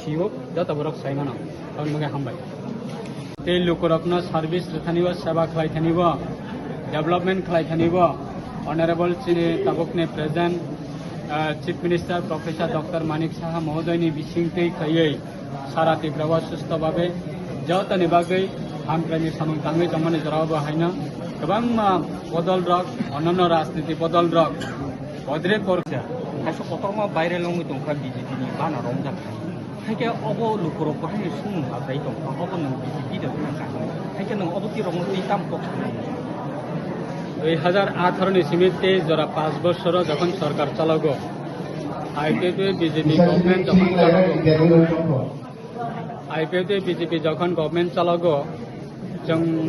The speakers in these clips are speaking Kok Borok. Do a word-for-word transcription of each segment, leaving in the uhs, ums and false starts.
Siyok joto borok sai mano. Tei lukurokno service rwthanibo, seba khlaithanibo, development khlaithanibo, Honorable chini tabukni present, ah, Chief Minister Professor Doctor Manik Saha mohodoyni bisingtwi khaiwi sara Tripura o susto babe jotoni bagwi hamkraini samung tangwi tongmani jorao bo haino kwbangma bodol rok, ononno rajniti bodol rok, bodre kor- Kaisa kotorma viral wngwi tongkha B J P ni bana romjak hai. Haikhe obo lukurok bahai ni sumung atai tongkha, obo nwng B J P da wngkha. Haikhe nwng obo twi rokno twi tam kok sanai? Dui hajar atharo ni simi tei jora panch bosoro jokhon sorkar chalogo, I P F T B J P government jokhon chalogo, I P F T B J P jokhon government chalogo, chwng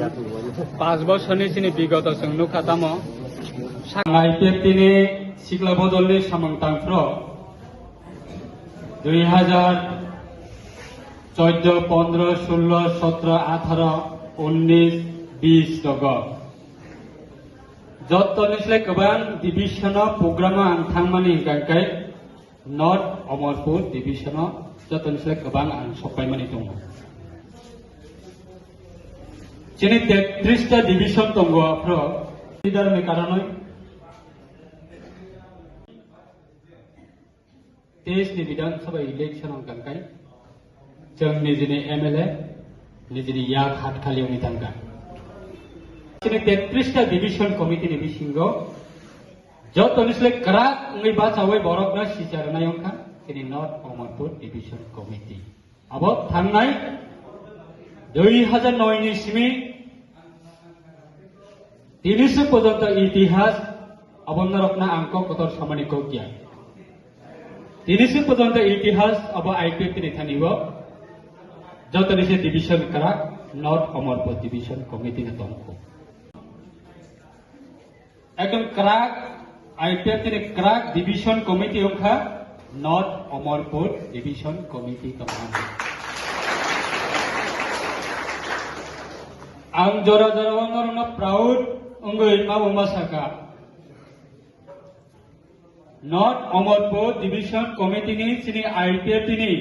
panch bosorni chini bigoto chwng nukha tamo. I P F T ni sikla bodolni samung tangphro dui hajar choddo, pondro, sullo, sotro, atharo, unnis, bis rogo. Jottoni slai kwbang division o program o ang thangmani hwnkha khe North Omorpur division o jottoni slai kwbang ang sokpaimani tongo. Chini tetris ta division tongo aphro leader ni karonoi Teis ni Bidhan Sabha election wngkha khe chwng nijini M L A nijini yak hat khali wngwi thangkha. Chini tetris ta division committee ni bisingo joto ni slai kwrak wngwi bachawi borokno sicha rwnai wngkha chini North Omorpur division committee. Abo thangnai dui hajar noi ni simi tini se porjonto itihas abo norokno ang kok kotor samani kok ya. Tini se porjonto itihas abo I P F T ni thani o joto ni se division kwrak North Omorpur division committee ni tongkho. Ekdom kwrak, I P F T ni kwrak division committee wngkha North Omorpur division committee tongmani. Ang jora jora o norokno proud wngwi ma bo ma sakha. North Omorpur division committee ni chini I P F T ni